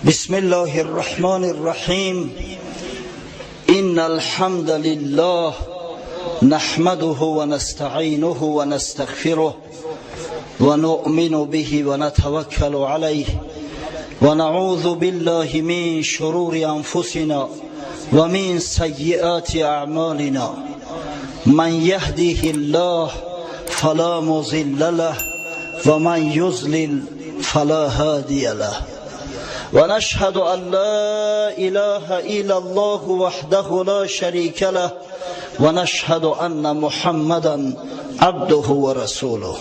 بسم الله الرحمن الرحيم. إن الحمد لله نحمده ونستعينه ونستغفره ونؤمن به ونتوكل عليه ونعوذ بالله من شرور أنفسنا ومن سيئات أعمالنا. من يهده الله فلا مضل له ومن يضلل فلا هادي له. ونشهد أن لا إله إلا الله وحده لا شريك له ونشهد أن محمدا عبده ورسوله.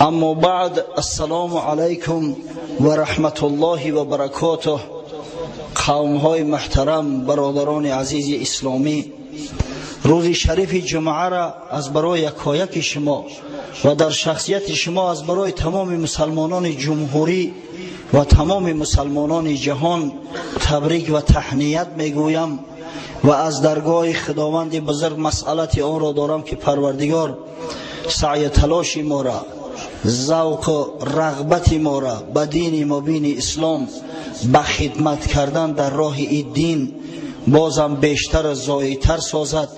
أما بعد، السلام عليكم ورحمة الله وبركاته. قومهای محترم، برادران عزیز اسلامی، روز شریف جمعه را از برای یکایک شما و در شخصیت شما از برای تمام مسلمانان جمهوری و تمام مسلمانان جهان تبریک و تهنیت میگویم و از درگاه خداوند بزرگ مسئلت آن را دارم که پروردگار سعی تلاش ما را، ذوق و رغبت ما را به دین مبین اسلام، به خدمت کردن در راه این دین بازم بیشتر و زایتر سازد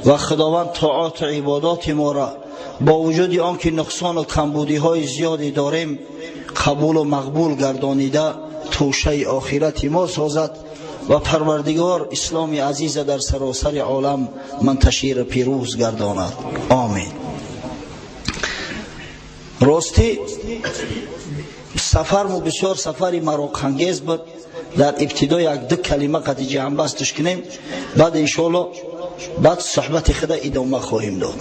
و خداوند طاعات و عبادات ما را با وجود آن که نقصان و کمبودی های زیادی داریم قبول و مقبول گردانیده توشه آخرت ما سازد و پروردگار اسلام عزیز در سراسر عالم منتشر پیروز گرداند. آمین. راستی سفر مو بسیار سفری مراقانگیز بود. در ابتدا یک دو کلمه قد جمع بستش کنیم، بعد انشالله بعد صحبت خود ادامه خواهیم داد.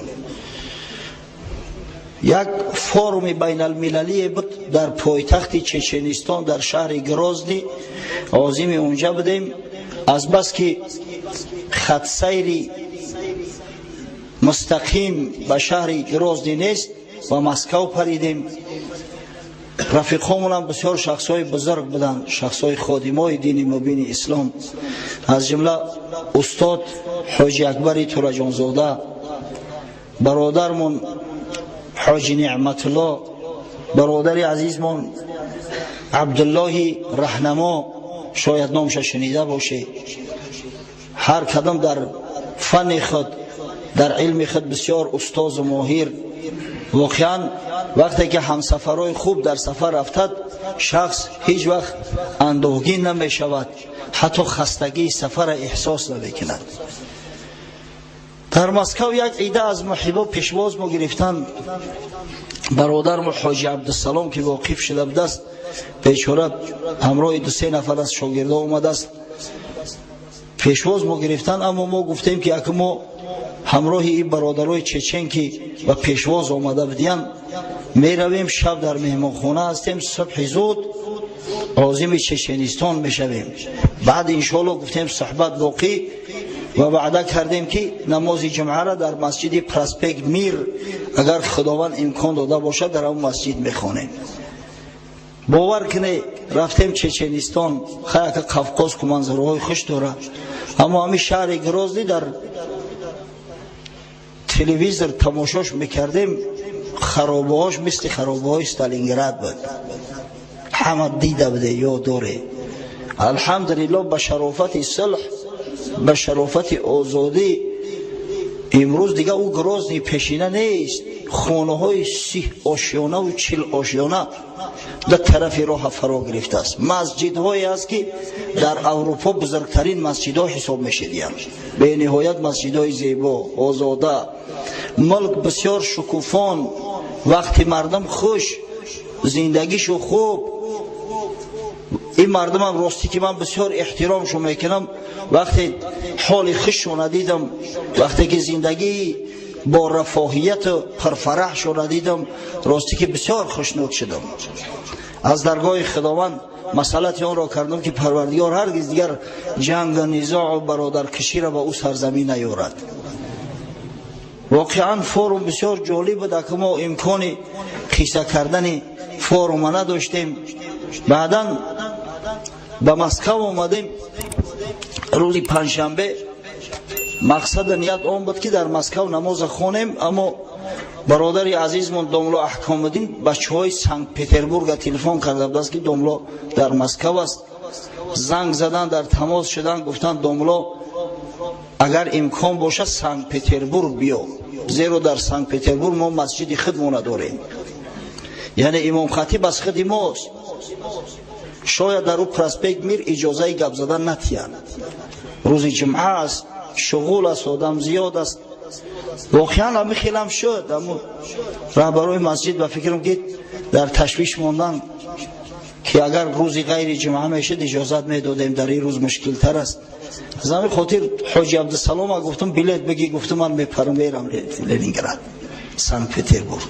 یک فوروم بین المللی بود در پایتخت چچنستان، در شهر گرازنی. عازم اونجا بودیم. از بس که خط سیر مستقیم به شهر گرازنی نیست و مسکو پریدیم. رفیقامون هم بسیار شخصای بزرگ بودن، شخصای خادمای دین مبین اسلام، از جمله استاد حاجی اکبر تورجانزاده، برادرمون حاجی نعمت الله، برادر عزیزمون عبدالله رهنما، شاید نامش شنیده باشه. هر کدام در فن خود، در علم خود بسیار استاد و ماهر. واقعا وقتی که همسفرهای خوب در سفر افتد، شخص هیچ وقت اندوهگین نمی شود، حتی خستگی سفر احساس نمی کند. در مسکو یک عده از محبا پیشواز ما گرفتن. برادر ما حاجی عبدالسلام که واقف شده بودست، بیچاره همراه دو سه نفر از شاگردا اومده است، پیشواز ما گرفتن. اما ما گفتیم که اگه ما همراه این برادرای چچن که به پیشواز آمده بودین میرویم، شب در مهمانخانه هستیم، صبح زود عازم چچنستان میشویم. بعد انشالله گفتیم صحبت باقی و وعده کردیم که نماز جمعه را در مسجد پرسپکت میر اگر خداوند امکان داده باشد در اون مسجد میخوانیم. باور کنه، رفتیم چچنستان. خیلی که قفقاز که منظره خوش داره، اما همین شهر گرازنی در телевизор тамошош мекардем، харобаҳош мисли харобаҳои Сталинград буд. Ҳама дида буде ё доре. Алҳамдулилло, ба шарофати сулҳ, ба шарофати озодӣ имрӯз дига ӯ Грозни пешина нест. Хонаҳои 30 ошёнаву 40 ошёна дар тарафи роҳа фаро гирифтааст. Масҷидҳое аст, ки дар Аврупо бузургтарин масҷидҳо ҳисоб мешидиянд. Бениҳоят масҷидҳои зебо, озода, мулк бисёр шукуфон. Вақти мардум хуш, зиндагишу хуб. Ин мардумам, ростӣ ки ман бисёр эҳтиромшо мекунам. Вақте ҳоли хушшона дидам, вақте ки зиндагии бо рафоҳияту пурфараҳшона дидам, ростӣ ки бисёр хушнуд шудам. Аз даргоҳи Худованд масъалати онро кардам, ки Парвардигор ҳаргиз дигар ҷангу низоъу бародаркиширо ба ӯ сарзамин наёрад. Воқеан форум бисёр ҷолиб буд, ака мо имкони қисса кардани форума надоштем. Баъдан ба Москав омадем рӯзи панҷшанбе. Мақсаду ният он буд, ки дар Москав намоза хонем, аммо Бародари азизмон домло Аҳкомуддин бачаҳои Санкт-Петербурга телефон карда будааст, ки домло дар Москав аст. Занг задан, дар тамос шудан, гуфтанд: «Домло, агар имкон бошад, Санкт-Петербург биё, зеро дар Санкт-Петербург мо масҷиди худмона дорем, яъне имомхатиб аз худи мост. Шояд дар ӯ проспект Мир иҷозаи гап задан натиҳанд, рӯзи ҷумъа аст, шуғул аст, одам зиёд аст». Воқеан ҳами хелам шуд. Аммо раҳбарои масҷид, ба фикрам, ки дар ташвиш мондан, ки агар рӯзи ғайри ҷумъа мешуд, иҷозат медодем, дар ин рӯз мушкилтар аст. Аз ҳамин хотир ҳоҷи Абдусалома гуфтум: «Билет бигӣ». Гуфтум: «Ман мепарам, мерам Ленинград, Санкт Петербург,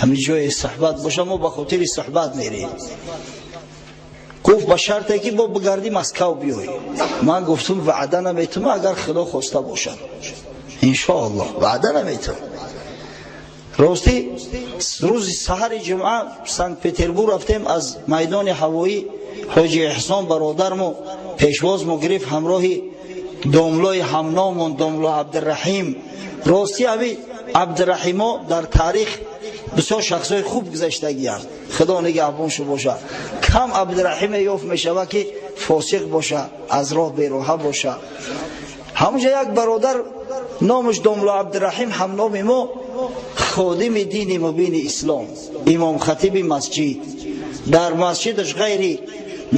ҳамин ҷое суҳбат боша, мо ба хотири суҳбат мерем». Гуфт: «Ба шарте ки бо бигардӣ, Москав биёй». Ман гуфтум: «Ваъда наметум, агар Худо хоста бошад, иншоаллоҳ, ваъда наметум». Ростӣ, рӯзи саҳари ҷумъа Санкт Петербург рафтем. Аз майдони ҳавоӣ ҳоҷи Эҳсон бародармо пешвозмо гирифт ҳамроҳи домлои ҳамномон, домло Абдураҳим. Ростӣ, ҳами Абдураҳимо дар таърих бисёр шахсҳои хуб гузаштагианд, Худо нигаҳбоншу боша. Кам Абдураҳиме ёфт мешавад, ки фосиқ боша, аз роҳ бероҳа боша. Ҳамунҷа як бародар, номаш домло Абдураҳим, ҳамноми мо, ходими дини мубини ислом, имомхатиби масҷид. Дар масҷидаш ғайри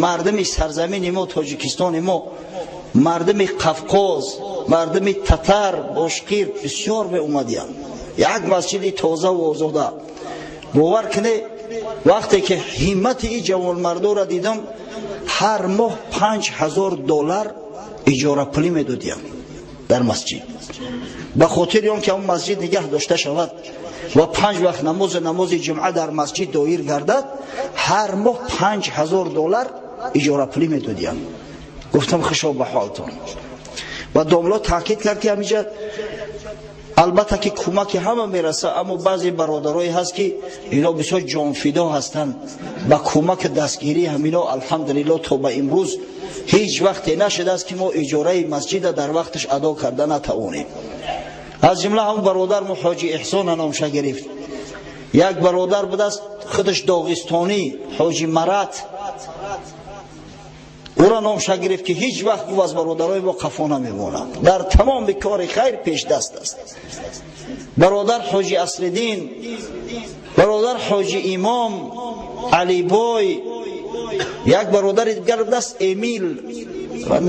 мардуми сарзамини мо, Тоҷикистони мо, мардуми Қавқоз, мардуми татар, бошқир бисёр меомадиянд. Як масҷиди тозаву озода. Бовар куне, вақте ки ҳиммати ин ҷавонмардоро дидам, ҳар моҳ 5000 доллар иҷорапулӣ медодиям дар масҷид, ба хотири он ки он масҷид нигаҳ дошта шавад ва панҷ вақт намози ҷумъа дар масҷид доир гардад. Ҳар моҳ 5000 доллар иҷорапулӣ медодиям. Гуфтам: «Хушо ба ҳолтон». Ва домло таъкид кард, ки ҳаминҷа албатта ки кӯмаки ҳама мераса, аммо баъзе бародарое ҳаст, ки ино бисёр ҷонфидо ҳастанд. Ба кӯмаки дастгирии ҳамино, алҳамдулилло, то ба имрӯз ҳеҷ вақте нашудааст, ки мо иҷораи масҷида дар вақташ адо карда натавонем. Аз ҷумла ҳамн бародармо ҳоҷи Эҳсона номша гирифт. Як бародар будааст, худаш доғистонӣ, ҳоҷи Марат, ӯра номша гирифт, ки ҳеҷ вақт, гуфт, аз бародарои мо қафо намемонад, дар тамоми кори хайр пешдаст аст. Бародар ҳоҷи Аслиддин, бародар ҳоҷи Имом Алибой, як бародари дигар будааст, Эмил,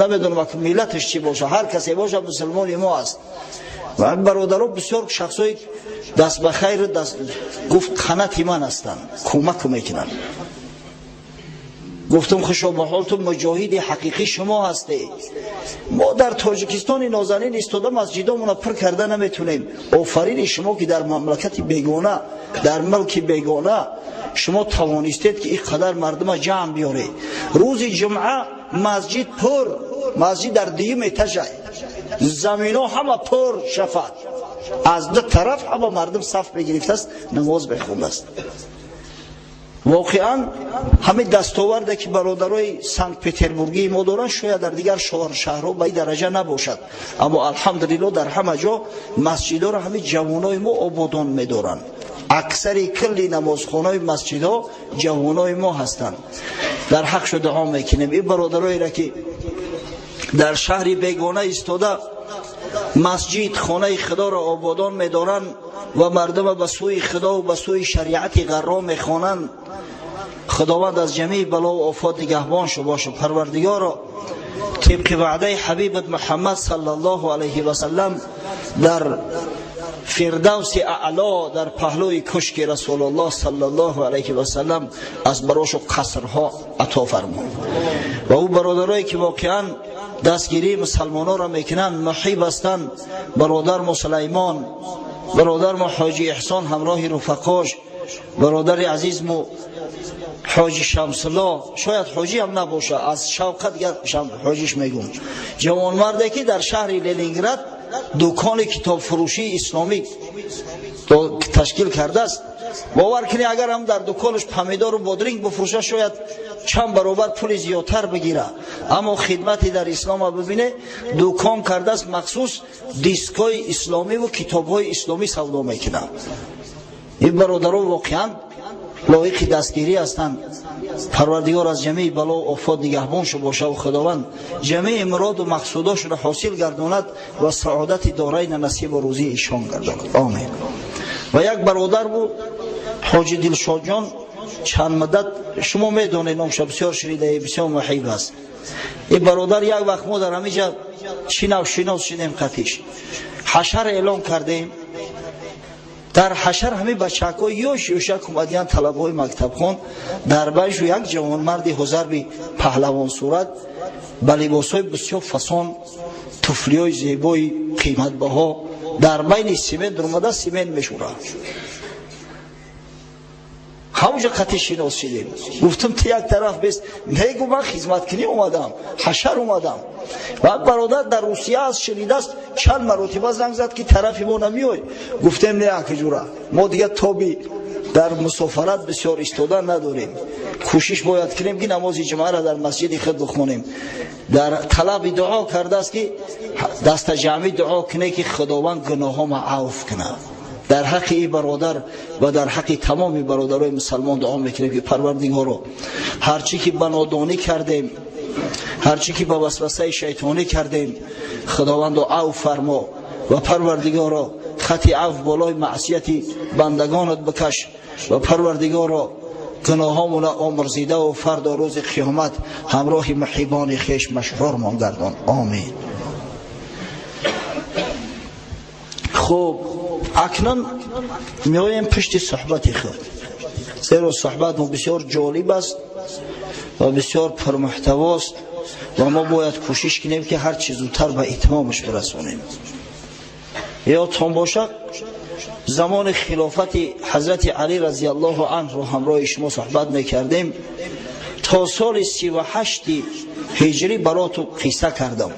намедонам миллаташ чӣ боша, ҳар касе боша, мусулмони мо аст. Ва бародаро бисёр шахсҳои даст ба хайр, гуфт, қанати ман ҳастанд, кӯмак мекунанд. Гуфтум: «Хушо ба ҳолту, муҷоҳиди ҳақиқӣ шумо ҳастед. Мо дар Тоҷикистони нозанин истода масҷидомона пур карда наметунем. Офарини шумо, ки дар мамлакати бегона, дар мулки бегона шумо тавонистед, ки ин қадар мардума ҷамъ биёред. Рӯзи ҷумъа масҷид пур, масҷид дар дуюм этажай, замино ҳама пур шафат, аз ду тараф ҳама мардум саф мегирифтааст, намоз мехондааст». Воқеан, ҳамин дастоварде, ки бародарои Санкт Петербургии мо доранд, шояд дар дигар шаҳрҳо ба ин дараҷа набошад, аммо алҳамдулилло, дар ҳама ҷо масҷидҳоро ҳамин ҷавонои мо ободон медоранд. Аксари кулли намозхонаи масҷидҳо ҷавонои мо ҳастанд. Дар ҳақшу дуо мекунем ин бародароеро, ки дар шаҳри бегона истода масҷид, хонаи Худоро ободон медоранд ва мардума ба сӯи Худо ва ба сӯи шариати ғарро мехонанд. Худованд аз ҷамеи балову офот нигаҳбоншу бошу. Парвардигоро, тибқи ваъдаи ҳабибат Муҳаммад саллаллоҳу алайҳи васалам, дар фирдавси аъло, дар паҳлӯи кушки Расулуллоҳ саллаллоҳу алайҳи васалам аз барошу қасрҳо ато фармо. Ва ӯ бародарое, ки воқеан дастгирии мусалмононро мекунанд, муҳиб ҳастанд, бародармо Сулаймон, бародармо ҳоҷи Эҳсон ҳамроҳи руфақош, бародари азизмо ҳоҷи Шамсулло, шояд ҳоҷӣ ҳам набоша, аз шавқа дигар ҳоҷиш мегум, ҷавонмарде, ки дар шаҳри Ленинград дукони китобфурӯшии исломӣ ташкил кардааст. Бовар кунӣ, агар ҳам дар дуконаш помидору бодринг бифурӯша, шояд чанд баробар пули зиёдтар бигира, аммо хидмати дар ислома бибине: дукон кардааст, махсус дискҳои исломиву китобҳои исломӣ савдо мекунад. Ин бародарон воқеан лоиқи дастгирӣ ҳастанд. Парвардигор аз ҷамеи бало ва офот нигаҳбоншо боша ва Худованд ҷамеи муроду мақсудошро ҳосил гардонад ва саодати дорайна насибу рӯзии ишон гардонад. Омин. Ва як бародар буд, Ҳоҷи Дилшодҷон, чанд муддат шумо медонед, номша бисёр шунидаe, бисёр муҳиб аст. Ин бародар як вақт мо дар ҳамиҷа чӣ нав шинос шудем, қатиш ҳашар эълон кардем. Дар ҳашар ҳамин бачакҳо ёш ёшак омадиян, талабҳои мактабхон, дар байшу як ҷавонмарди ҳузарби паҳлавонсурат ба либосҳои бисёр фасон, туфлиҳои зебои қиматбаҳо дар байни симент омада симент мешӯрад. Ҳамуҷа қати шинос шидем. Гуфтам, ту як тараф бест. Мегу, ман хизматкунӣ омадам, ҳашар омадам. Ва бародар дар Русия аст, шунидааст, чанд маротиба занг зад, ки тарафи мо намеой. Гуфтем, не, акиҷура, мо дига тоби дар мусофарат бисёр истода надорем, кӯшиш бояд кунем, ки намози ҷумъаро дар масҷиди худ бихонем. Дар талаби дуо кардааст, ки дастаҷамъӣ дуо куне, ки Худованд гуноҳома авф кунад. Дар ҳаққи ин бародар ва дар ҳаққи тамоми бародарои мусалмон дуо мекунем, ки Парвардигоро, ҳарчӣ ки ба нодонӣ кардем, ҳарчӣ ки ба васвасаи шайтонӣ кардем, Худовандо, авф фармо ва Парвардигоро, хати авф болои маъсияти бандагонат бикаш ва Парвардигоро, гуноҳомона омурзидаву фардо рӯзи қиёмат ҳамроҳи муҳибони хеш машҳурмон гардон. Омин. Хуб, акнун меоем пушти суҳбати худ, зеро суҳбат мо бисёр ҷолиб аст ва бисёр пурмуҳтавост ва мо бояд кӯшиш кунем, ки ҳар чӣ зудтар ба итмомаш бирасонем. Ёдтон бошад, замони хилофати ҳазрати Алӣ разиаллоҳу анҳро ҳамроҳи шумо суҳбат мекардем. То соли 38-и ҳиҷрӣ бароту қисса кардам.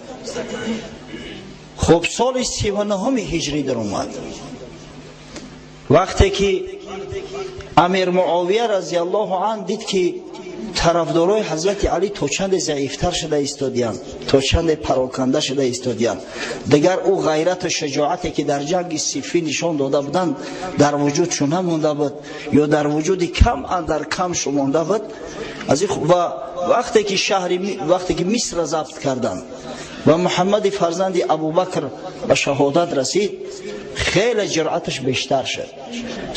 Хуб, соли 39-уми ҳиҷрӣ даромад, вақте ки Амир Муовия разиаллоҳу ан дид, ки тарафдорои ҳазрати Алӣ то чанде заифтар шуда истодиянд, то чанде пароканда шуда истодиянд, дигар ӯ ғайрату шуҷоате, ки дар ҷанги Сиффӣ нишон дода буданд, дар вуҷудшу намонда буд ё дар вуҷуди кам андар камшу монда буд. Ва вақте ки шаҳри, вақте ки Мисрра забт карданд ва Муҳаммади фарзанди Абубакр ба шаҳодат расид, хеле ҷуръаташ бештар шуд.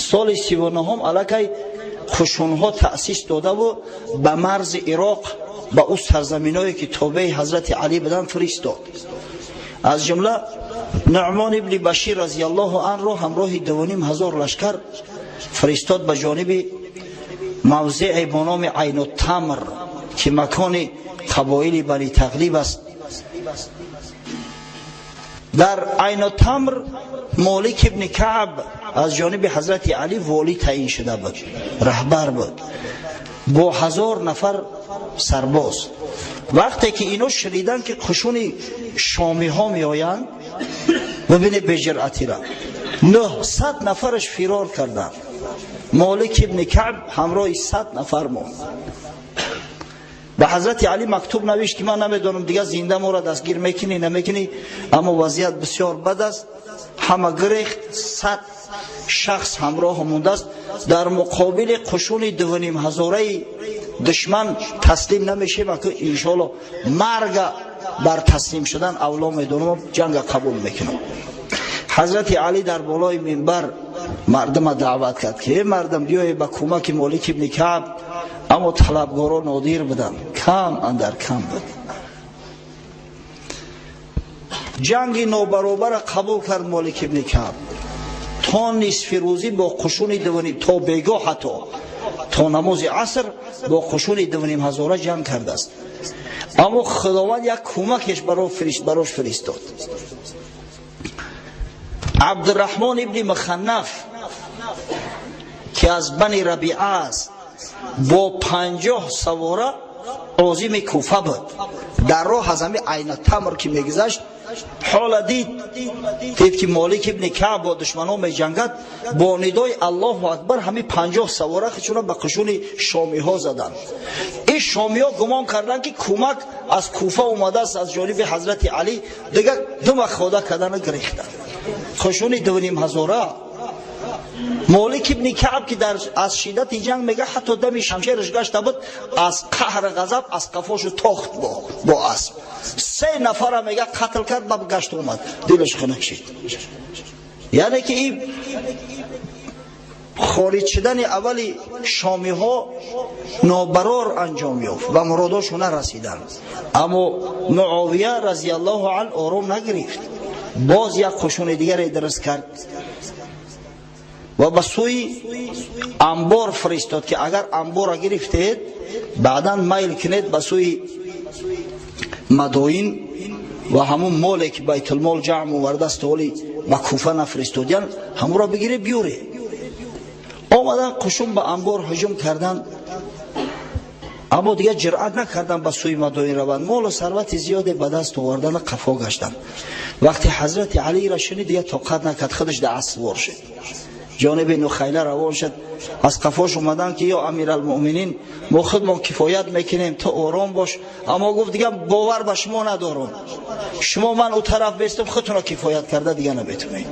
Соли 39-ҳум аллакай қушунҳо таъсис додаву ба марзи Ироқ, ба ӯ сарзаминое, ки тобеи ҳазрати Алӣ буданд, фиристод. Аз ҷумла Нуъмон ибни Башир разиаллоҳу анро ҳамроҳи 2500 лашкар фиристод ба ҷониби мавзеъе бо номи Айнутамр, ки макони қабоили Бани Тағлиб аст. Дар Айнутамр Молик ибни Каъб аз ҷониби ҳазрати Алӣ волӣ таъин шуда буд, раҳбар буд бо 1000 нафар сарбоз. Вақте ки ино шуниданд, ки қушуни шомиҳо меоянд, бибинед беҷуръатира, 900 нафараш фирор карданд. Молик ибни Каъб ҳамроҳи 100 нафар монд. Ба ҳазрати Алӣ мактуб навишт, ки ман намедонам, дигар зинда моро дастгир мекунӣ, намекунӣ, аммо вазъият бисёр бад аст, ҳама гирехт, 100 шахс ҳамроҳ мондааст, дар муқобили қушуни 2500-аи душман таслим намешем, аку иншоалло марга бар таслим шудан авло медонам, ҷанга қабул мекунам. Ҳазрати Алӣ дар болои минбар мардума даъват кард, ки э мардум, биёед ба кӯмаки Молик ибни Каъб. Аммо талабгоро нодир буданд, кам андар кам буд. Ҷанги нобаробара қабул кард Молик ибни Каъб. То нисфи рӯзӣ бо қушуни дувним, то бегоҳ, ҳатто то намози аср бо қушуни 2500-а ҷанг кардааст. Аммо Худованд як кӯмакеш барош фиристод. Абдураҳмон ибни Муханнаф, ки аз Бани Рабиа аст, бо 50 савора озими Куфа буд. Дар роҳ аз ҳами Айнатамр ки мегузашт, ҳола дид, ки Молик ибни Каъб бо душманон меҷангад. Бо нидои Аллоҳу акбар ҳами 50 савора хичуна ба қушуни шомиҳо заданд. Ин шомиҳо гумон карданд, ки кӯмак аз Куфа омадааст, аз ҷониби ҳазрати Алӣ. Дигар дума хода кардану гирехтанд. Қушуни 2500-а. Молик ибн Каъб ки дар аз шиддати ҷанг мега ҳатто дами шамшераш гашта буд, аз қаҳр ғазаб аз қафошу тохт бо асп. 3 нафара мега қатл кард, ба гашт омад, дилаш хунук шид. Яъне ки ин хориҷ шудани аввали шомиҳо нобарор анҷом ёфт ва муродошон нарасиданд. Аммо Муовия разияллоҳу анҳу ором нагирифт, боз як қушуни дигаре дуруст кард ва ба сӯи анбор фиристод ки агар анборро гирифтед, баъдан майл кунед ба сӯи Мадоин ва ҳамун моле ки байтулмол ҷамъ овардааст ҳоли ба Куфа нафиристодиян, ҳамонро бигиред биёред. Омадан қушун ба анбор ҳуҷум карданд, аммо дигар ҷуръат накарданд ба сӯи Мадоин раванд. Молу сарвати зиёде ба даст овардану қафо гаштанд. Вақте ҳазрати Алиро шунид, дигар тоқат накард, худаш дар асп сувор шуд, ҷониби Нухайла равон шуд. Аз қафош омаданд ки ё амиралмуъминин, мо худмон кифоят мекунем, ту ором бош. Аммо гуфт дигар бовар ба шумо надорам, шумо ман ӯ тараф бестам, худтонро кифоят карда дигар наметунед.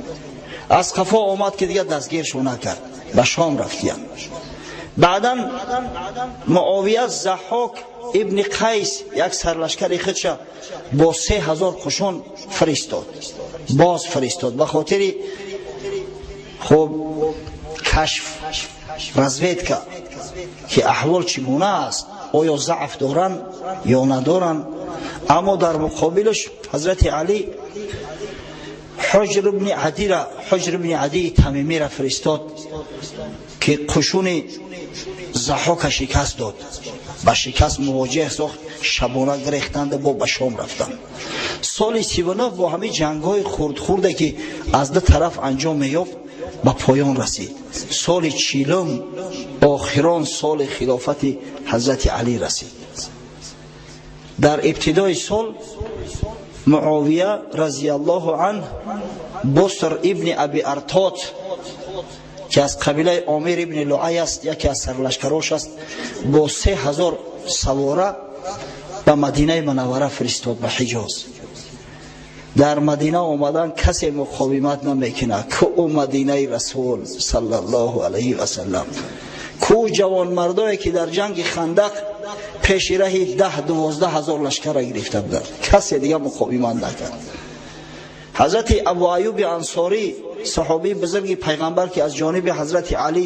Аз қафо омад ки дигар дастгиршон накард, ба Шом рафтиянд. Баъдан Муовия Заҳок ибни Қайс як сарлашкари худша бо 3000 қушун фиристод, боз фиристод ба хотири хуб кашф, разведка, ки аҳвол чӣ гуна аст, оё заъф доранд ё надоранд. Аммо дар муқобилаш ҳазрати Алӣ Ҳуҷр ибни Адира, Ҳуҷр ибни Адии Тамимиро фиристод ки қушуни Заҳока шикаст дод, ба шикаст мувоҷиҳ сохт, шабона гирехтанд бо ба Шом рафтанд. Соли 39 бо ҳамин ҷангҳои хурдхурде ки аз ду тараф анҷом меёфт ба поён расид. Соли 40 охирон соли хилофати ҳазрати Алӣ расид. Дар ибтидои сол Муовия разияллоҳу анҳ Буср ибни Аби Артот ки аз қабилаи Омир ибни Луай аст, яке аз сарлашкарош аст, бо 3000 савора ба Мадинаи Мунаввара фиристод, ба Ҳиҷоз. Дар Мадина омадан касе муқовимат намекунад. Ку ӯ Мадинаи Расул саллаллоҳу алайҳи васаллам, ку ҷавонмардое ки дар ҷанги Хандақ пеши раҳи 10-12 ҳазор лашкарра гирифта буданд, касе дигар муқовимат накард. Ҳазрати Абу Аюби Ансорӣ, саҳобии бузурги пайғамбар ки аз ҷониби ҳазрати Алӣ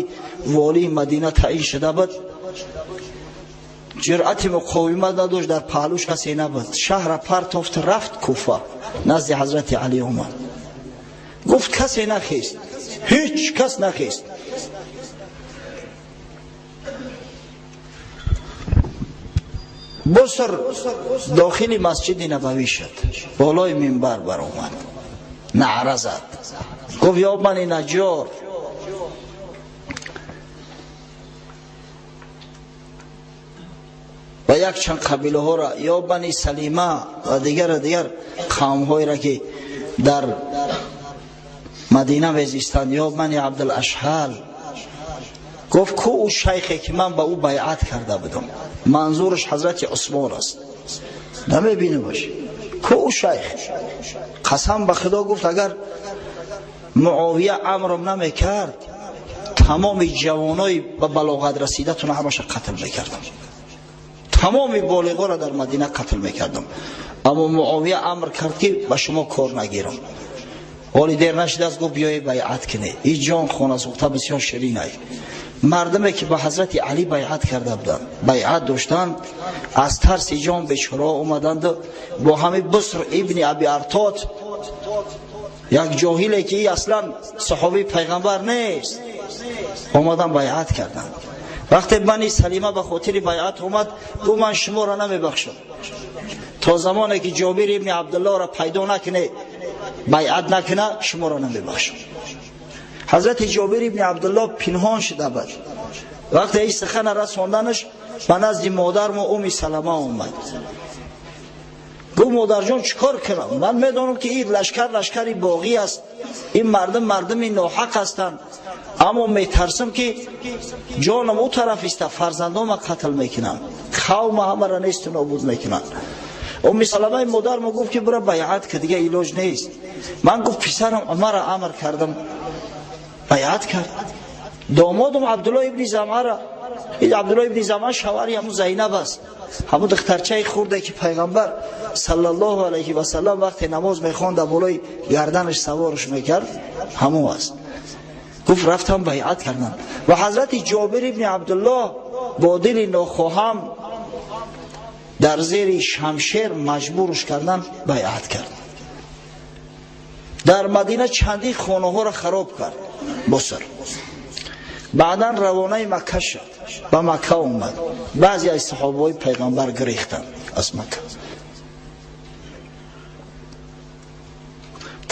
волии Мадина таъин шуда буд, ҷуръати муқовимат надошт, дар паҳлӯш касе набуд. Шаҳра партофт, рафт Куфа, назди ҳазрати Алӣ омад. Гуфт касе нахест, ҳеҷ кас нахест. Буср дохили масҷиди Набавӣ шуд, болои минбар баромад, наъра зад, гуфт ё бани Наҷҷор, ва якчанд қабилаҳоро, ё бани Салима ва дигару дигар қавмҳоеро ки дар Мадина мезистанд, ё бани Абдулашҳал. Гуфт ку ӯ шайхе ки ман ба ӯ байъат карда будам, манзураш ҳазрати Усмон аст, намебинамаш, ку ӯ шайх? Қасам ба Худо, гуфт агар Муовия амрам намекард, тамоми ҷавонои ба балоғат расидатона ҳамаша қатл мекардам, тамоми болиғоро дар Мадина қатл мекардам. Аммо Муовия амр кард ки ба шумо кор нагирам. Ҳоли дер нашидааст, гуфт биёед байъат кунед. Ин ҷон хонасӯхта бисёр ширин ай. Мардуме ки ба ҳазрати Алӣ байъат карда буданд, байъат доштанд, аз тарси ҷон бечора омаданд бо ҳамин Буср ибни Аби Артот, як ҷоҳиле ки аслан саҳобии пайғамбар нест, омадан байъат карданд. Вақте бани Салима ба хотири байъат омад, гуфт ман шуморо намебахшам то замоне ки Ҷобир ибни Абдуллоҳро пайдо накунед, байъат накуна, шуморо намебахшам. Ҳазрати Ҷобир ибни Абдуллоҳ пинҳон шуда буд. Вақте ин сухана расонданаш ба назди модармо Уми Салама омад. Гуфт модарҷон, чӣ кор кунам? Ман медонам ки ин лашкар лашкари боғӣ аст, ин мардум мардуми ноҳақ ҳастанд, аммо метарсам ки ҷонам ӯ тараф иста, фарзандома қатл мекунанд, қавма ҳамаро несту нобуд мекунанд. Уми Саламаи модармо гуфт ки бура байъат ки, дигар илоҷ нест. Ман гуфт писарам Умарро амр кардам, Байъат кард. Домодам Абдуллоҳ ибни Замъара, ин Абдуллоҳ ибни Замъа шавҳари ҳамун Зайнаб аст, ҳамун духтарчаи хурде ки пайғамбар саллаллоҳу алайҳи васаллам вақте намоз мехонд дар болои гарданаш саворш мекард, ҳамун аст. Гуфт рафтам байъат кардам. Ва ҳазрати Ҷобир ибни Абдуллоҳ бо дили нохоҳам дар зери шамшер маҷбурш кардан байъат кард. Дар Мадина чандин хонаҳоро хароб кард Буср. Баъдан равонаи Макка шуд, ба Макка омад. Баъзе аз саҳобаҳои пайғамбар гирехтанд аз Макка.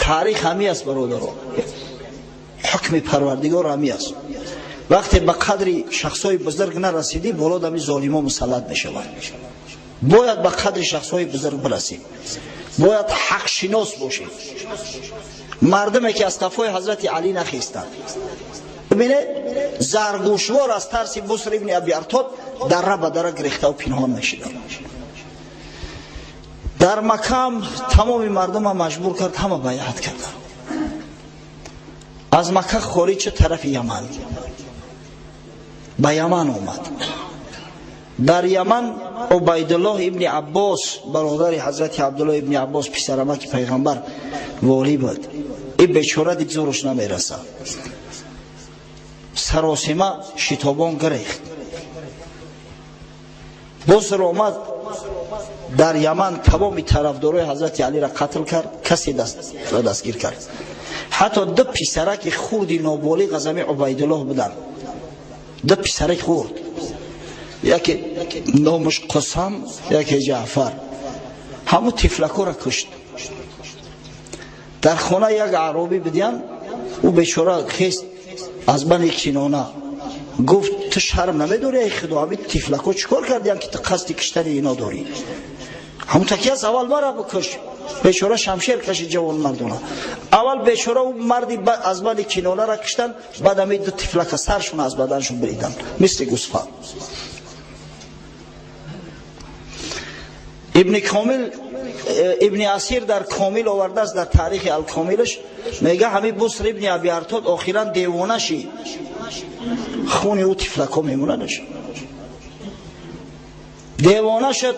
Таърих ҳами аст, бародаро, ҳукми Парвардигор ҳами аст. Вақте ба қадри шахсҳои бузург нарасидӣ, боло дами золимо мусаллат мешаванд. Бояд ба қадри шахсҳои бузург бирасем, бояд ҳақшинос бошем. Мардуме ки аз қафои ҳазрати Алӣ нахестанд, бибинед, заргӯшвор аз тарси Буср ибни Аби Артод дара ба дара гирехтаву пинҳон мешиданд. Дар Маккаам тамоми мардума маҷбур кард, ҳама байъат карданд. Аз Макка хориҷ шуд тарафи Яман, ба Яман омад. Дар Яман Убайдуллоҳ ибни Аббос, бародари ҳазрати Абдуллоҳ ибни Аббос, писарамаки пайғамбар, волӣ буд. Ин бечора дид зӯраш намерасад, саросима шитобон гирехт. Буср омад дар Яман тамоми тарафдорои ҳазрати Алиро қатл кард, касе дастро дастгир кард. Ҳатто ду писараки хурди ноболиғ аз ҳами Убайдуллоҳ буданд, ду писараки хурд, яке номаш Қусам, яке Ҷаъфар. Ҳамун тифлакоро кушт. Дар хона як аъробӣ будиян, ӯ бечора хест аз бани Кинона, гуфт: ту шарм намедорӣ, эй Худо, ҳамин тифлако чӣ кор кардиян ки ту қасди киштани ино дорӣ? Ҳамун таки аст, аввал мара бикуш. Бечора шамшер кашид ҷавонмардона. Аввал бечора ӯ марди аз бани Кинонара киштан, баъд ҳамин ду тифлака саршон аз баданшон бириданд мисли гӯсфанд. Ибни Комил, Ибни Асир дар Комил овардааст, дар таърихи Алкомилаш мега ҳамин Буср ибни Аби Артод охиран девона шид, хуни ӯ тифлако мемонадаш. Девона шуд,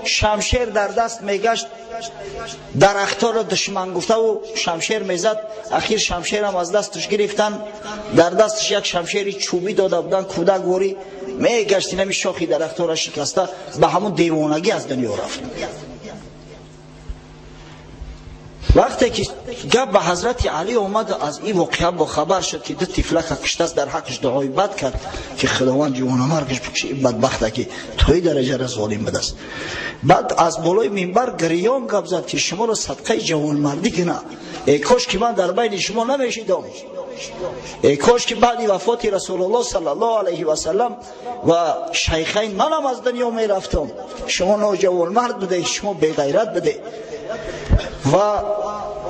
шамшер дар даст мегашт, дарахторо душман гуфтаву шамшер мезад. Ахир шамшерам аз дасташ гирифтан, дар дасташ як шамшери чӯбӣ дода буданд, кӯдак ворӣ мегашт, инами шохи дарахтора шикаста, ба ҳамун девонагӣ аз дунё рафт. Вақте ки гап ба ҳазрати Алӣ омад, аз ин воқеа бохабар шуд ки ду тифлака киштааст, дар ҳаққаш дуои бад кард ки Худованд ҷавонамаргаш бикуши ин бадбахта ки то ин дараҷара золим будааст. Баъд аз болои минбар гирён гап зад ки шуморо садқаи ҷавонмардӣ куна, э кош ки ман дар байни шумо намешидам, э кош ки баъди вафоти Расулуллоҳ саллаллоҳу алайҳи васаллам ва шайхайн манам аз дунё мерафтам. Шумо ноҷавонмард будед, шумо беғайрат будед. Ва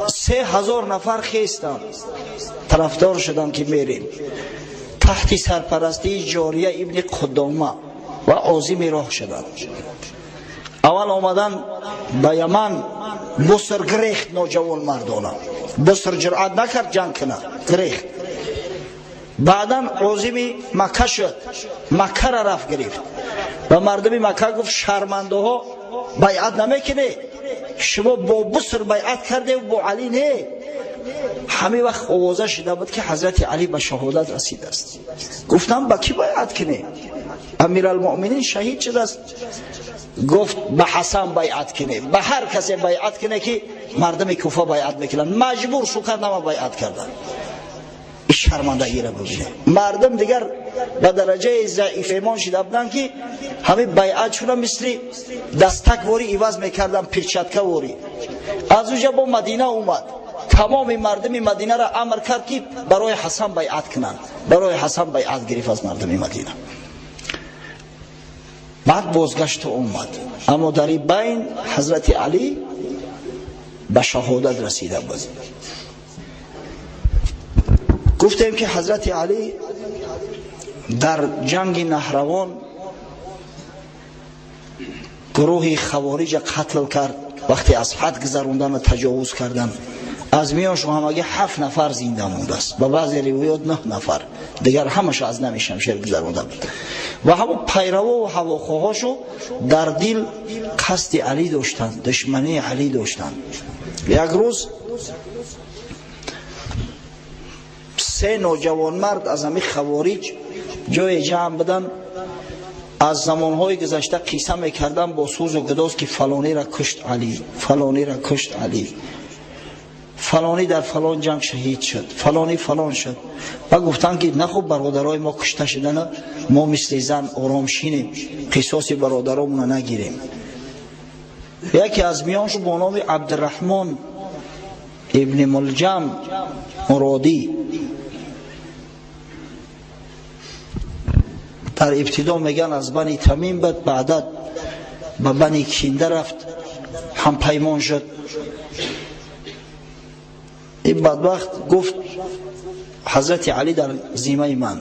3000 нафар хестанд, тарафдор шуданд ки мерем таҳти сарпарастии Ҷория ибни Қудома ва озими роҳ шуданд. Аввал омадан ба Яман, Буср гирехт ноҷавонмардона, Буср ҷуръат накард ҷанг кунад, гирехт. Баъдан озими Макка шуд, Маккара рафт гирифт. Ба мардуми Макка гуфт: шармандаҳо, байъат намекунед, шумо бо Буср байъат кардев, бо Алӣ не. Ҳамин вақт овоза шуда буд ки ҳазрати Алӣ ба шаҳодат расидааст. Гуфтам ба кӣ байъат кунем, Амиралмуъминин шаҳид шудааст. Гуфт ба Ҳасан байъат кунем, ба ҳар касе байъат куне ки мардуми Куфа байъат мекунанд. Маҷбур шу кард, ҳама байъат карданд. Ин шармандагиро бибинед. Мардум дигар ба дараҷаи заиф эмон шида буданд ки ҳамин байъат шуда мисли дастак ворӣ иваз мекарданд, перчатка ворӣ. Аз уҷа бо Мадина омад, тамоми мардуми Мадинаро амр кард ки барои Ҳасан байъат кунанд. Барои Ҳасан байъат гирифт аз мардуми Мадина. Баъд бозгашту омад, аммо дар ин байн ҳазрати Алӣ ба шаҳодат расида буд. Гуфтем ки ҳазрати Алӣ дар ҷанги Наҳравон гурӯҳи хавориҷа қатл кард, вақте аз ҳад гузарондану таҷовуз карданд. Аз миёншон ҳамагӣ 7 нафар зинда мондааст, ба баъзе ривоят 9 нафар, дигар ҳамаша аз нами шамшер гузаронда буд. Ва ҳамон пайраво ва ҳавохоҳошо дар дил қасди Алӣ доштанд, душмании Алӣ доштанд. Як рӯз 3 ноҷавонмард аз ҳамин хавориҷ ҷое ҷамъ буданд, аз замонҳои гузашта қисса мекарданд бо сӯзу гудоз, ки фалонира кушт Алӣ, фалонира кушт Алӣ, фалонӣ дар фалон ҷанг шаҳид шуд, фалонӣ фалон шуд. Ва гуфтанд, ки нахуб бародарои мо кушта шудана, мо мисли зан ором шинем, қисоси бародаромона нагирем. Яке аз миёнш бо номи Абдураҳмон ибни Мулҷам Муродӣ, дар ибтидо меган аз Бани Тамим буд, баъда ба Бани Кинда рафт, ҳампаймон шуд. Ин бадбахт гуфт: ҳазрати Алӣ дар зимаи ман,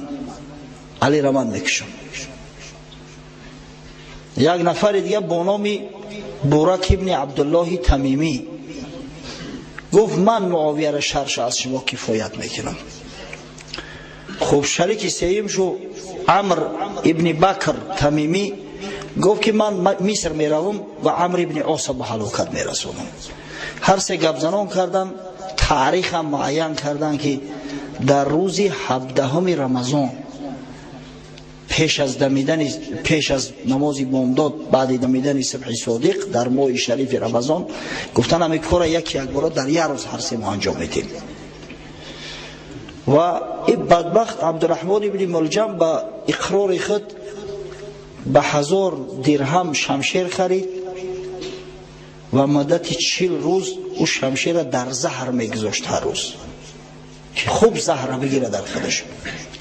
Алиро ман мекушам. Як нафари дига бо номи Бурак ибни Абдуллоҳи Тамимӣ гуфт: ман Муовияро шарша аз шумо кифоят мекунам. Хуб, шарики сеюм шу Амр ибни Бакр Тамимӣ гуфт, ки ман Миср меравам ва Амр ибни Оса ба ҳалокат мерасонам. Ҳар се гапзанон карданд, таърихам муайян карданд, ки дар рӯзи 17 Рамазон пеш аз дамидани, пеш аз намози бомдод, баъди дамидани субҳи содиқ дар моҳи шарифи Рамазон, гуфтан ҳамин кора яки якбора дар як рӯз ҳар се мо анҷом медиҳем. Ва ин бадбахт Абдураҳмон ибни Мулҷам ба иқрори худ ба 1000 дирҳам шамшер харид ва муддати 40 рӯз ӯ шамшера дар заҳр мегузошт ҳар рӯз, ки хуб заҳра бигира дар худаш,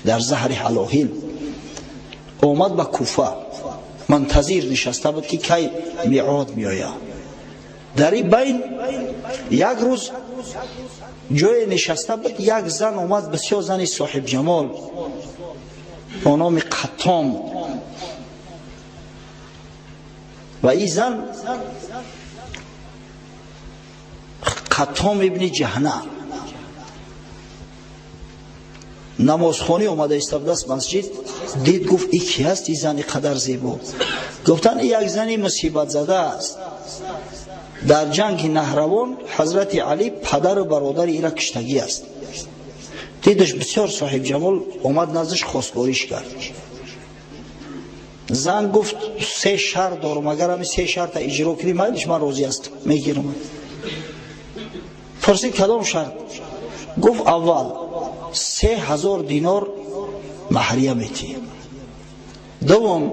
дар заҳри ҳалоҳил. Омад ба Куфа, мунтазир нишаста буд, ки кай меъод меояд. Дар ин байн як рӯз ҷое нишаста буд, як зан омад, бисёр зани соҳибҷамол бо номи Қаттом. Ва ин зан Қаттом ибни Ҷаҳна намозхонӣ омада истодааст масҷид, дид, гуфт: ин ки ҳаст, ин зани қадар зебо? Гуфтанд: ин як зани мусибатзада аст. Дар ҷанги Наҳравон ҳазрати Алӣ падару бародари ира киштагӣ аст. Дидаш бисёр соҳибҷамол, омад наздаш, хостгориш кард. Зан гуфт: 3 шарт дорам, агар ҳамин 3 шарта иҷро кунӣ, майлиш, ман розӣ ҳастам, мегирам. Пурсид: кадом шарт? Гуфт: аввал 3000 динор маҳрия метиҳӣ, дуввум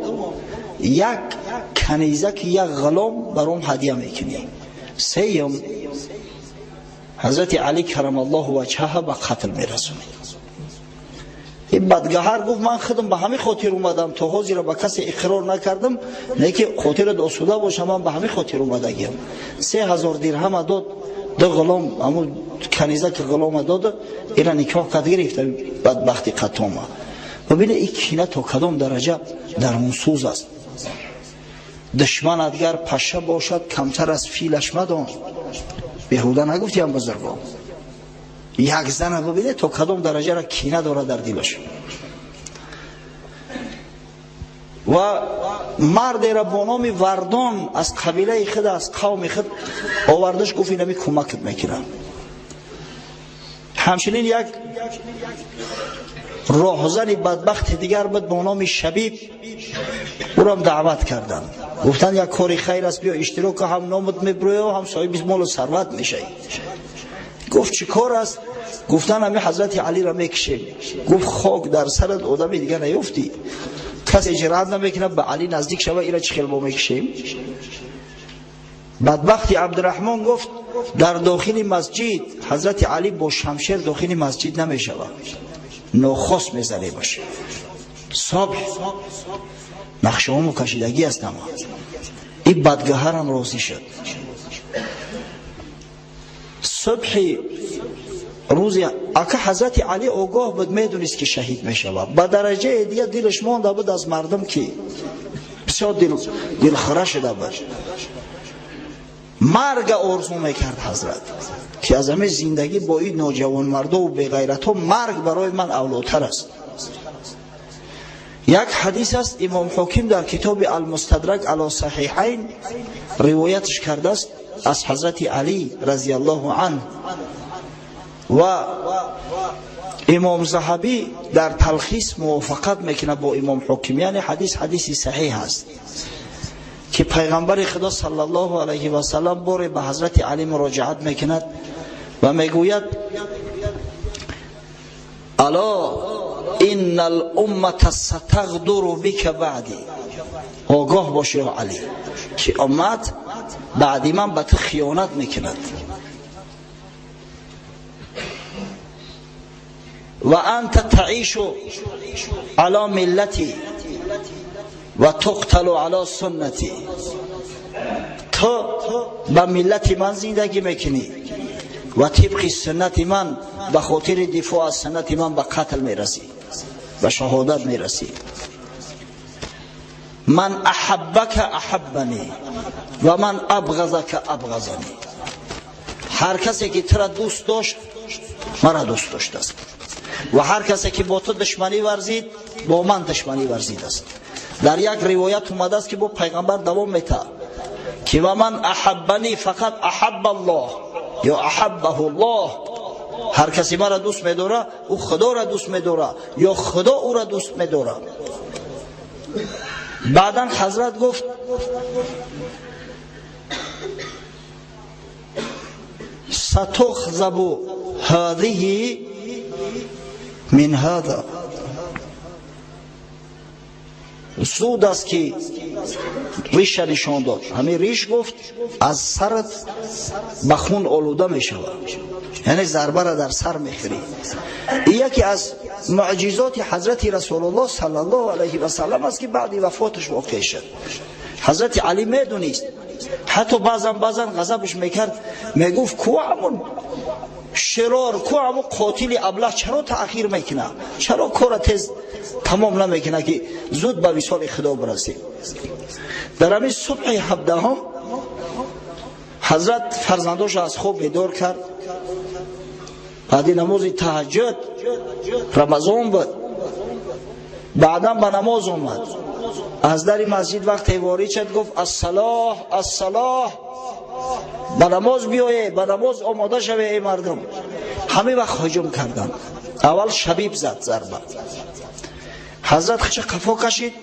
як канизаки як ғулом баром ҳадия мекунӣ, сеюм ҳазрати Алӣ карамаллоҳу ваҷҳаҳа ба қатл мерасонӣ. Ин бадгаҳар гуфт: ман худам ба ҳамин хотир омадам, то ҳозира ба касе иқрор накардам, не ки хотират осуда бошам, ман ба ҳамин хотир омадагиам. 3000 дирҳама дод, 2 ғулом, ҳамун канизаки ғулома дод, ира никоҳ кард, гирифта бадбахти Қаттома. Бибинед, ин кина то кадом дараҷа дарунсӯз аст. Душман агар паша бошад, камтар аз филаш мадон. Беҳуда нагуфтиам бузургон. Як зана бибинед, то кадом дараҷара кина дорад дар дилаш. Ва мардеро бо номи Вардон аз қабилаи худ, аз қавми худ овардаш, гуфт: инами кӯмакат мекунам. Ҳамчунин як роҳзани бадбахти дигар буд бо номи Шабиб, ӯрам даъват карданд, гуфтанд: як кори хайр аст, биё иштирок, ҳам номат мебурӯя, ҳам соҳиби молу сарват мешавӣ. Гуфт: чӣ кор аст? Гуфтанд: ҳамин ҳазрати Алиро мекушем. Гуфт: хок дар сарат, одами дига наёфтӣ, касе ҷуръат намекунад ба Алӣ наздик шава, ира чӣ хел мо мекушем? Бадбахти Абдураҳмон гуфт: дар дохили масҷид ҳазрати Алӣ бо шамшер дохили масҷид намешавад, нохост мезанемаш. Субҳ нақшаҳомо кашидагӣ аст ама. Ин бадгаҳарам розӣ шуд. Субҳи рӯзи ака ҳазрати Алӣ огоҳ буд, медонист, ки шаҳид мешавад. Ба дараҷаи дига дилаш монда буд аз мардум, ки бисёр дилхӯра шуда буд. Марг орзу мекард ҳазрат, ки аз ҳамин зиндагӣ бо ин ноҷавонмардо ва беғайратҳо марг барои ман авлотар аст. Як ҳадис аст, имом Ҳоким дар китоби Алмустадрак ало Саҳиҳайн ривоятш кардааст аз ҳазрати Алӣ разияллоҳу анҳу, ва имом Заҳабӣ дар талхис мувофиқат мекунад бо имом Ҳоким, яъне ҳадис ҳадиси саҳиҳ аст, ки пайғамбари Худо саллаллоҳу алайҳи васаллам боре ба ҳазрати Алӣ муроҷиат мекунад ва мегӯяд: ало инна алуммата сатағдуру бика баъди. Огоҳ бош ё Алӣ, ки уммат баъди ман ба ту хиёнат мекунад. Ва анта таишу ало миллати ва туқталу ало суннати. Ту ба миллати ман зиндагӣ мекунӣ ва тибқи суннати ман ба хотири дифоъ аз суннати ман ба қатл мерасӣ, ба шаҳодат мерасӣ. Ман аҳаббака аҳаббани ва ман абғазака абғазани. Ҳар касе ки тура дӯст дошт, мара дӯст доштааст, ва ҳар касе ки бо ту душманӣ варзид, бо ман душманӣ варзидааст. Дар як ривоят омадааст, ки бо пайғамбар давом метаҳад, ки ва ман аҳаббани фақат аҳабба Аллоҳ ё аҳаббаҳу Аллоҳ. Ҳар касе мара дӯст медора, ӯ Худоро дӯст медора ё Худо ӯро дӯст медора. Баъдан ҳазрат гуфт: сатухзабу ҳазиҳи мин ҳаза. Зуд аст ки риша нишон дод. Ҳамин риш, гуфт, аз сарат ба хун олуда мешавад, яъне зарбара дар сар мехӯрӣ. Яке аз муъҷизоти ҳазрати Расулуллоҳ саллаллоҳу алайҳи васаллам аст, ки баъди вафоташ воқеъ шуд. Ҳазрати Алӣ медонист, ҳатто баъзан ғазабаш мекард, мегуфт: ку ҳамун широр, ку ҳамун қотили аблаҳ чаро таъхир мекунад, чаро кора тез тамом намекунад, ки зуд ба висоли Худо бирасем. Дар ҳамин субҳи 17 ҳазрат фарзандошро аз хоб бедор кард. Баъди намози таҳаҷҷуд, Рамазон буд, баъдан ба намоз омад. Аз дари масҷид вақте ворид шуд, гуфт: ассалоҳ, ассалоҳ, ба намоз биёе, ба намоз омода шаве, эй мардум. Ҳамин вақт ҳуҷум карданд. Аввал Шабиб зад зарба. Ҳазрат хича қафо кашид,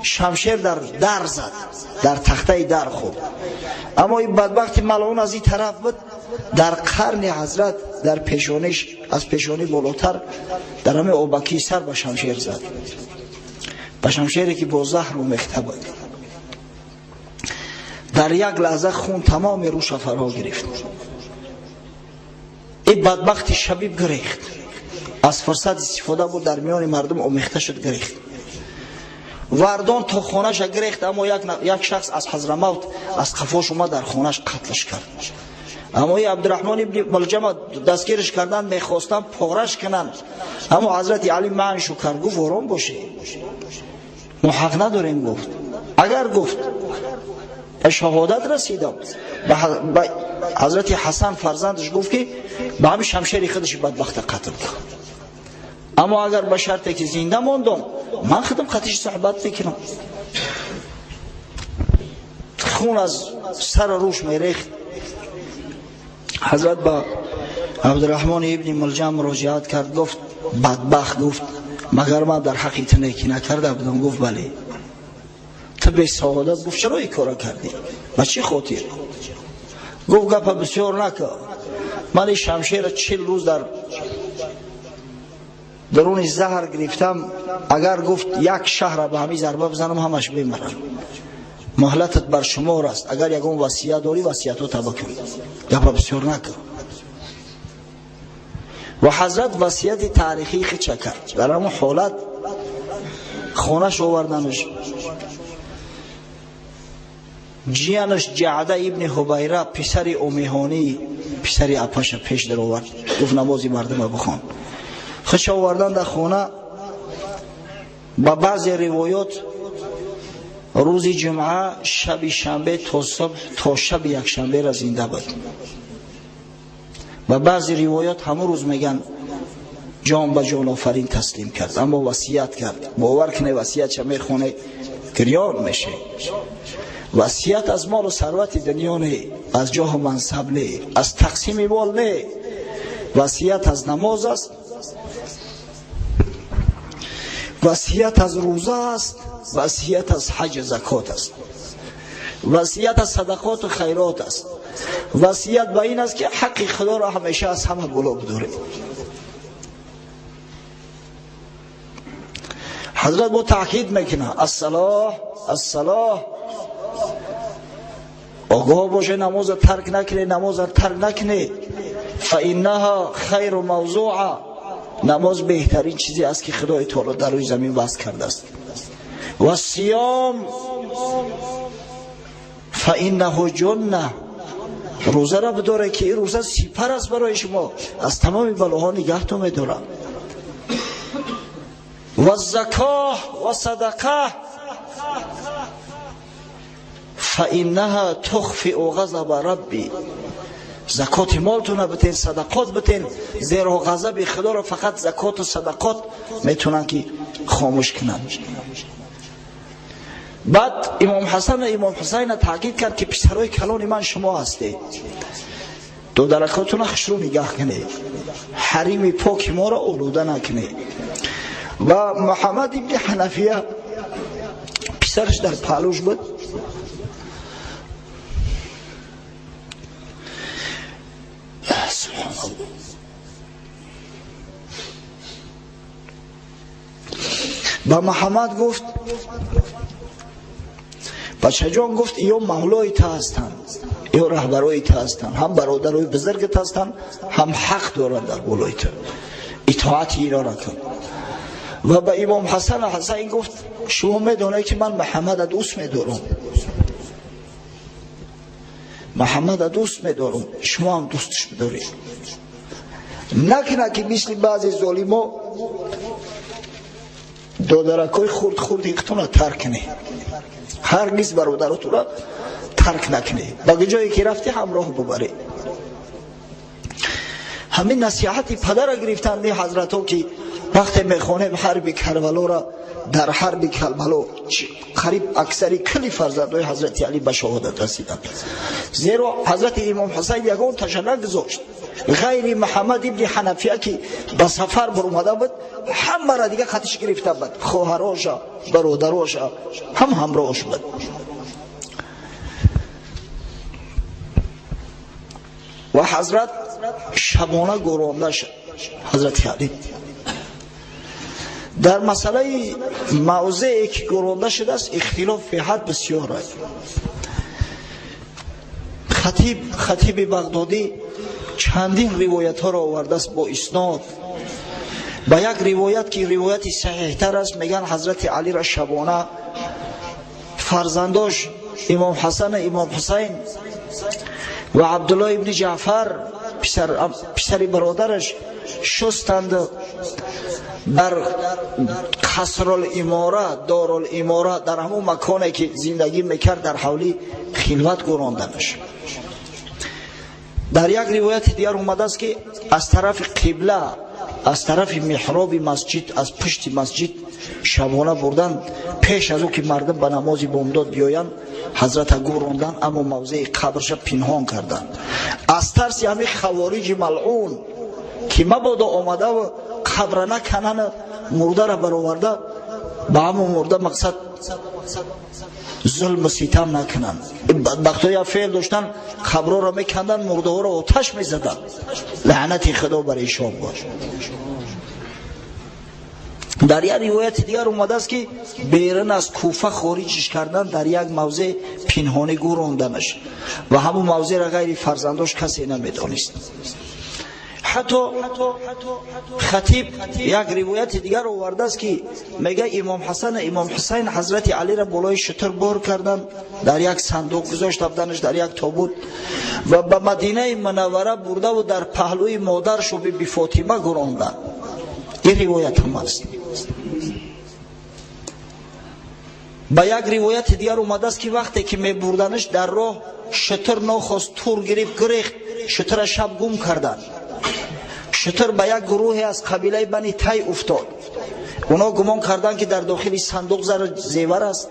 шамшер дар дар зад, дар тахтаи дар хӯрд. Аммо ин бадбахти малъун аз ин тараф буд, дар қарни ҳазрат, дар пешониш, аз пешонӣ болотар, дар ҳамин обакии сар ба шамшер зад, ба шамшере ки бо заҳр омехта буд. Дар як лаҳза хун тамоми рӯша фаро гирифт. Ин бадбахти Шабиб гирехт, аз фурсат истифода буд, дар миёни мардум омехта шуд, гирехт. Вардон то хонаша гирехт, аммо як шахс аз Ҳазрамавт аз қафош омад, дар хонаш қатлш кард. Аммо ин Абдураҳмон ибни Мулҷама дастгирш карданд, мехостанд пораш кунанд, аммо ҳазрати Алӣ манъшу кард, гуфт: ором бошед, мо ҳақ надорем. Гуфт: агар, гуфт, ба шаҳодат расидам, ба ҳазрати Ҳасан фарзандаш гуфт, ки ба ҳамин шамшери худаш бадбахта қатл кард, аммо агар ба шарте ки зинда мондам, ман худам қатиш суҳбат мекунам. Хун аз сар рӯш мерехт. Ҳазрат ба Абдураҳмон ибни Мулҷам муроҷиат кард, гуфт: бадбахт, гуфт, магар ман дар ҳаққи ту некӣ накарда будам? Гуфт: бале. Ту бесаодат, гуфт, чаро ин кора кардӣ, ба чӣ хотир? Гуфт: гапа бисёр накар, ман ин шамшера 40 рӯз дар даруни заҳр гирифтам, агар, гуфт, як шаҳра ба ҳамин зарба бизанам, ҳамаш бемарам. Муҳлатат бар шумор аст, агар ягон васият дорӣ, васиятота бикун, гапа бисёр накун. Ва ҳазрат васияти таърихии хича кард. Дар ҳамон ҳолат хонаш оварданаш, ҷиянаш Ҷаъда ибни Ҳубайра, писари Умиҳонӣ, писари апаша пеш даровард, гуфт: намози мардума бихон. Хича овардан дар хона. Ба баъзе ривоёт Рӯзи ҷумъа, шаби шанбе то субҳ, то шаби якшанбера зинда буд. Ва баъзе ривоят ҳамон рӯз мегӯянд ҷон ба ҷонофарин таслим кард, аммо васият кард. Бовар кунед, васиятша мехоне, гирён меше. Васият аз молу сарвати дунё не, аз ҷоҳу мансаб не, аз тақсими мол не, васият аз намоз аст, васият аз рӯза аст, васият аз ҳаҷ закот аст, васият аз садақоту хайрот аст, васият ба ин аст ки ҳаққи худоро ҳамеша аз ҳама боло бидоред. Ҳазрат бо таъкид мекунад: ассалоҳ, ассалоҳ. Огоҳ боше, намоза тарк накунед, намоза тарк накунед. Фаиннаҳа хайру мавзуа. Намоз беҳтарин чизе аст ки Худои Таоло дар рӯи замин вазъ кардааст. Ва сиём фаиннаҳу ҷунна. Рӯзаро бидоред ки ин рӯза сипар аст барои шумо, аз тамоми балоҳо нигаҳтон медорад. Ва закоҳ ва садақа фаиннаҳа тухфиу ғазаба рабби. Закоти молтона битен, садақот битен, зеро ғазаби худоро фақат закоту садақот метавонанд ки хомӯш кунанд. Баъд имом ҳасан ва имом ҳусайна таъкид кард ки писарои калони ман шумо ҳастед, додаракотона хушрӯ нигаҳ кунед, ҳарими поки моро олуда накунед. Ва Муҳаммад ибни Ҳанафия писараш дар паҳлӯш буд. Субҳаналлоҳ. Ба Муҳаммад гуфт: бачаҷон, гуфт, ё мавлои та ҳастанд, ё раҳбарои та ҳастанд, ҳам бародарои бузургат ҳастанд, ҳам ҳақ доранд дар болои ту, итоати ино накун. Ва ба имом ҳасан ҳусайн гуфт: шумо медонед ки ман Муҳаммада дӯст медорам, Муҳаммада дӯст медорам, шумо ҳам дӯсташ бидоред. Накунад ки мисли баъзе золимо додаракҳои хурд хурди худтонро тарк кунед. Ҳаргиз бародаротонро тарк накунед, ба ҷое ки рафтӣ ҳамроҳ бубаред. Ҳамин насиҳати падара гирифтанд ин ҳазратҳо ки вақте мехонем ҳарби Карбалоро, дар ҳарби Карбало қариб аксари кулли фарзандҳои ҳазрати Алӣ ба шаҳодат расиданд, зеро ҳазрати имом ҳусайн ягон таша нагузошт ғайри Муҳаммад ибни Ҳанафия ки ба сафар баромада буд, ҳамаро дига хатиш гирифта буд, хоҳароша, бародароша ҳам ҳамроҳш буд. Ва ҳазрат шабона гӯронда шуд. Ҳазрати Алӣ дар масъалаи мавзее ки гӯронда шудааст ихтилоф беҳад бисёр аст. Хатиби Бағдодӣ чандин ривоятҳоро овардааст бо иснод. Ба як ривоят ки ривояти саҳиҳтар аст, мегӯянд ҳазрати Алиро шабона фарзандош имом ҳасан, имом ҳусайн ва Абдуллоҳ ибни Ҷаъфар писари бародараш шустанд дар Қасрулимора, Дорулимора, дар ҳамон маконе ки зиндагӣ мекард, дар ҳавлӣ хилват гӯронданаш. Дар як ривояти дигар омадааст ки аз тарафи қибла, аз тарафи меҳроби масҷид, аз пушти масҷид шабона бурдан, пеш аз ӯ ки мардум ба намози бомдод биёянд, ҳазрата гӯрондан, аммо мавзеи қабрша пинҳон карданд аз тарси ҳамин хавориҷи малъун ки мабодо омадаву қабра наканан, мурдара бароварда ба ҳамон мурда мақсад зулму ситам накунанд. Бадбахтҳо як феъл доштанд, қабрҳоро меканданд, мурдаҳоро оташ мезаданд. Лаънати худо бар эшон бод. Дар як ривояти дигар омадааст ки берун аз Куфа хориҷиш кардан, дар як мавзеъ пинҳонӣ гӯронданаш ва ҳамон мавзеъро ғайри фарзандош касе намедонист. Ҳатто хатиб як ривояти дигар овардааст ки мега имом ҳасан, имом ҳусайн ҳазрати Алиро болои шутур бор карданд, дар як сандуқ гузошта буданаш, дар як тобут, ва ба Мадинаи Мунаввара бурдаву дар паҳлӯи модаршу биби Фотима гӯронданд. Ин ривоят ҳам аст. Ба як ривояти дигар омадааст, ки вақте ки мебурданаш, дар роҳ шутур нохост тур гирифт, гурехт, шутура шаб гум карданд. Шутур ба як гурӯҳе аз қабилаи Бани Тай уфтод. Онҳо гумон карданд, ки дар дохили сандуқ зару зевар аст.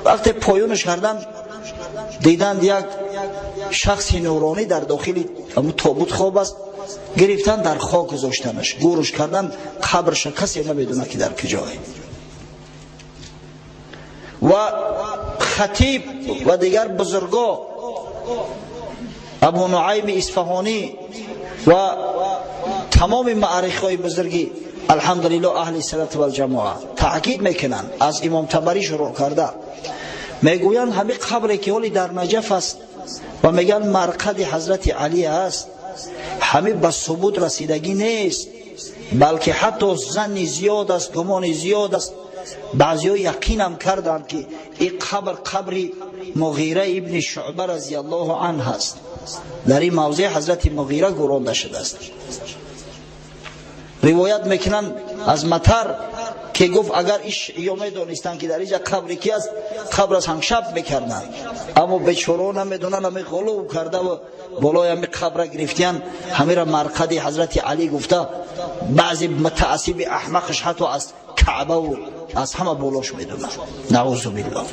Вақте поёнаш карданд, диданд, як шахси нуронӣ дар дохили тобут хоб аст. Гирифтан, дар хок гузоштанаш, гӯрш кардан, қабрша касе намедонад, ки дар куҷое. Ва Хатиб ва дигар бузурго, Абу Нуайми Исфаҳонӣ ва тамоми муаррихҳои бузурги, алҳамдулилло, аҳли суннат валҷамоа таъкид мекунанд, аз Имом Табарӣ шурӯъ карда, мегӯянд, ҳамин қабре ки ҳоли дар Наҷаф аст ва мегӯянд марқади ҳазрати Алӣ аст, ҳамин ба субут расидагӣ нест, балки ҳатто занни зиёд аст, гумони зиёд аст. Баъзеҳо яқинам карданд, ки ин қабр қабри Муғира ибни Шуъба разияллоҳу анҳ аст. Дар ин мавзеъ ҳазрати Муғира гӯронда шудааст. Ривоят мекунанд аз Матар, ки гуфт, агар ё медонистанд, ки дар инҷа қабри ки аст, қабр аз ҳамшаб мекарданд, аммо бечорао намедонанд, ҳами ғулув кардаву болои ҳами қабра гирифтиян, ҳамира марқади ҳазрати Алӣ гуфта, баъзе мутаассиби аҳмақаш ҳатто аз Каъбаву аз ҳама болош медонад. Наузу биллоҳ.